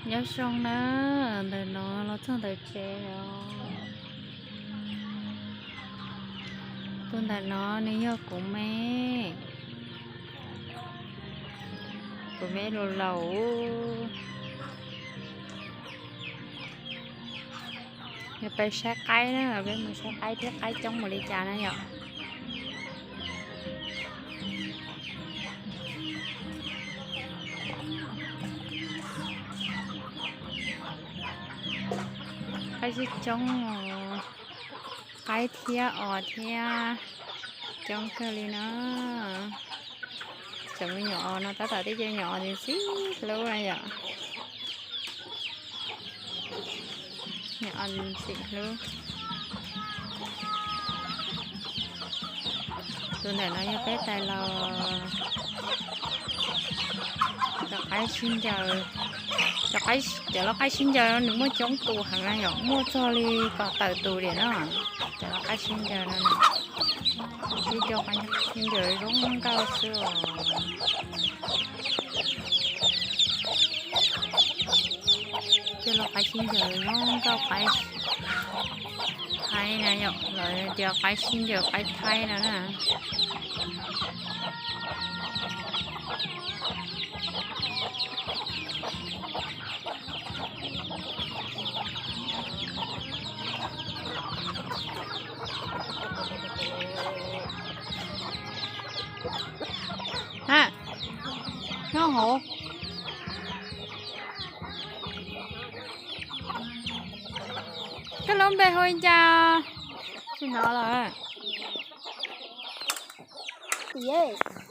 Nyob zoo na, ntawm no los txog ntawm tsev os. Tus ntawm no nws yog kuv me, kuv me laus laus. Yog peb saib qaib na, peb mus saib qaib thiab qaib coob npaum li cas na yom. Qaib coob, qaib thiab os thiab, coob kawg li na. Cov me nyuam os no tab tom tib co nyuam os ntxim hlub na yom. Nyuam os ntxim hlub. Tus ntawm no yog peb tais laus, cov qaib sib ncaws. Cov lau qaib sib ncaws no nws muaj coob tus heev na yom, muaj txog li kaum tawm tus diam no. Cov lau qaib sib ncaws no, sib ncaws zoo nkauj xwb os. Cov lau qaib sib ncaws zoo nkauj, qaib thaib na yom, lawv tias qaib sib ncaws qaib thaib no na. Ha, nyob hauv. Koj lub npe hu li cas? Tsis hnov lawm.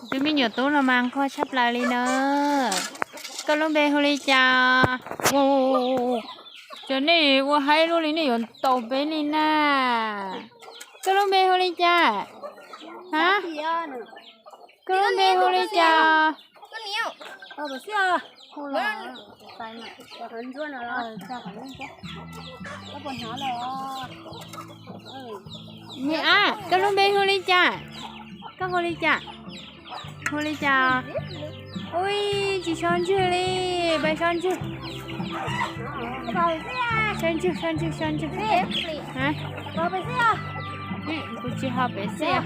Tus me nyuam tub no mas nquag tshaj plaws li na. Koj lub npe hu li cas? Cov nej ua haib luaj li nej yuav ntaus peb li na. Koj lub npe hu li cas? Ha? Koj lub npe hu li cas? Niam a, koj lub npe hu li cas? Koj hu li cas? Hu li cas? Ui, tsis so ntswg li, pais so ntswg. So ntswg, so ntswg, so ntswg. Kuv tsis ho pem xij.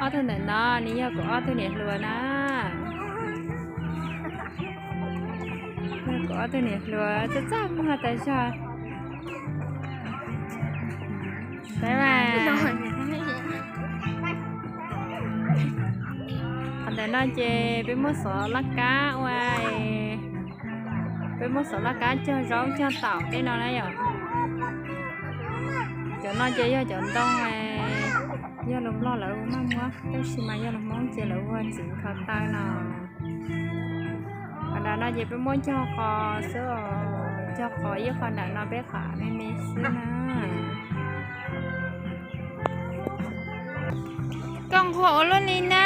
Ob tug ntawm no nws yog kuv ob tug niam hluas na. Yog kuv ob tug niam hluas txaj txaj muag tas zog. Saib mas. Qhov ntawm no ces peb muab xov laj kab ua, peb muab xov laj kab cog zaub cog taum tej no na yom. Cov no ces yog cov ntoo, yog lus Nplog lawv maj muab, tab sis mas yog lus Hmoob ces lawv hu ua txiv nkhaus taw no. Qhov nram no ces peb muab cog qos xwb os, cog qos ib qho nram no peb qhov me me xwb na. Koj nquag ua luaj li na,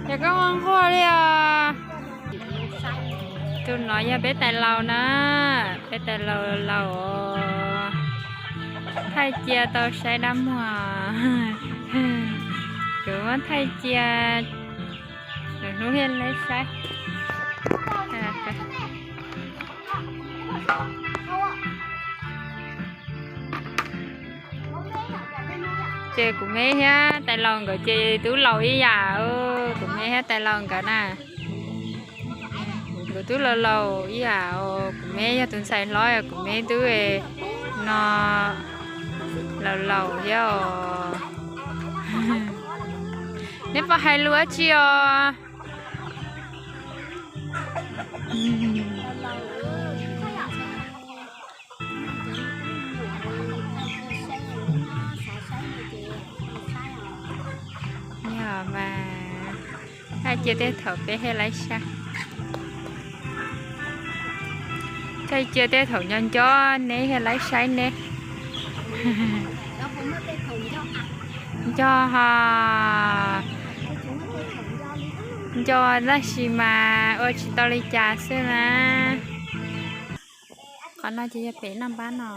ces koj nquag nquag li os. Tus no yog peb tais laus na, peb tais laus laus thaij cia tau saib dab muag. Kuv muab thaij cia, lwm hnub thiaj li saib. Ces kuv me thiab tais laus nkawd ces twb laus ib yam, kuv me thiab tais laus nkawd na. Nkawd twb laus laus ib yam, kuv me yog tus ntxhais hlob, kuv me twb no laus laus thiab os. Neb puas hais lus dab tsi os? Yog mas, thaij cia tej thaum peb thiaj laib saib. Thaij cia tej thaum nco nco neb thiaj laib saib neb. Nco ha. Nco tab sis mas ua tsis tau li cas xwb na. Qhov no ces yog pem naj npab no.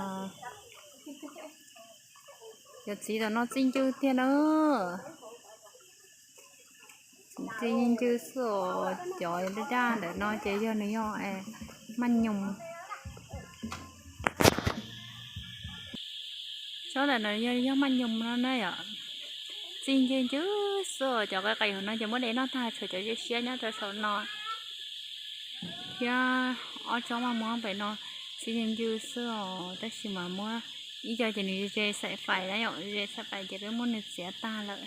Cov txiv tom no txij ncw tiag na. Txij ncw xwb os, cov daj daj ntawm no ces yog nws yog maj nyoos. Tsob ntawm no yog maj nyoos no na yom. Txij ncw ncw xwb os, cov qe qe hauv no ces muab de noj tag, tshuav cov ze siab nyob rau saum no. Thiab ob tsob maj muab pem no txij ncw ncw xwb os, tab sis mas muab ib co ces nws ze xaim fais na yom, ze xaim fais ces peb muab nws txiav tag lawm.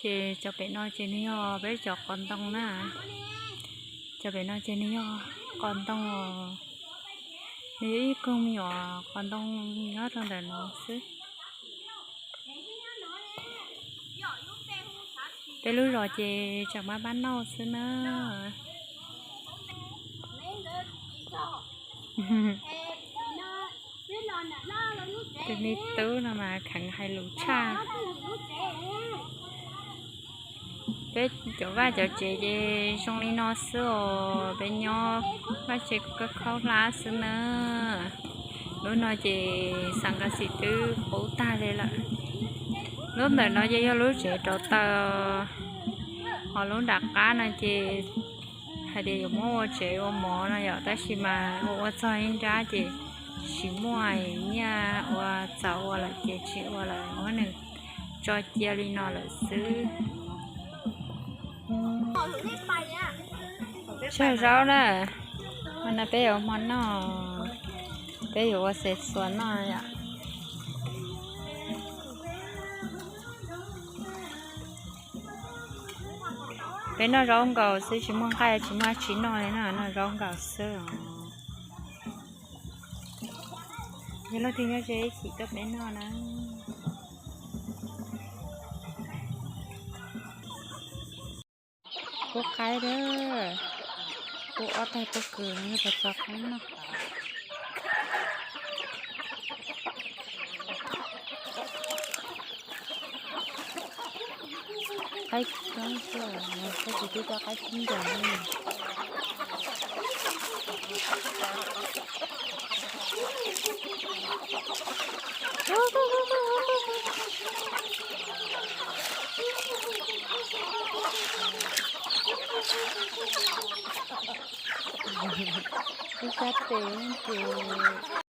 Ces cov pem no ces nws yog peb cov qos ntoo na. Cov pem no ces nws yog qos ntoo os. Nws yog ib koog me nyuam qos ntoo nyob rau ntawm no xwb. Peb lub zos ces tseem pab pab noj xwb na. Tus me tub no mas kheev hais lus tshaj. Peb cov vaj cov tsev ces zoo li no xwb os, peb nyob vaj tse khaub hlab xwb na. Lub no ces xav nqa xim twb qub tag li lawm. Lub ntawm no ces yog lub tsev rauv taws, ho lub nram qab no ces hais tias yuav muab ua tsev ua mov no yom, tab sis mas ua ua txog ib nrab ces tsis muaj nyiaj ua, txaus ua lawm ces tsis ua lawm, muab nws tso cia li no lawm xwb. Tsag zaub na, no peb yuav hmo noj, peb yuav ua xav xuas noj yom. Peb noj zaub nkaus xwb, tsis muaj nqaij tsis muaj dab tsi noj li na, noj zaub nkaus xwb os. Yog leej twg nyob ze ib chim tuaj peb noj na. Kub qaib a, kub ob tag pob kws no yog pas txog qaib noj. Qaib coob xwb, koj tsis twb coj qaib coob ncaus li. Ib sab tes ces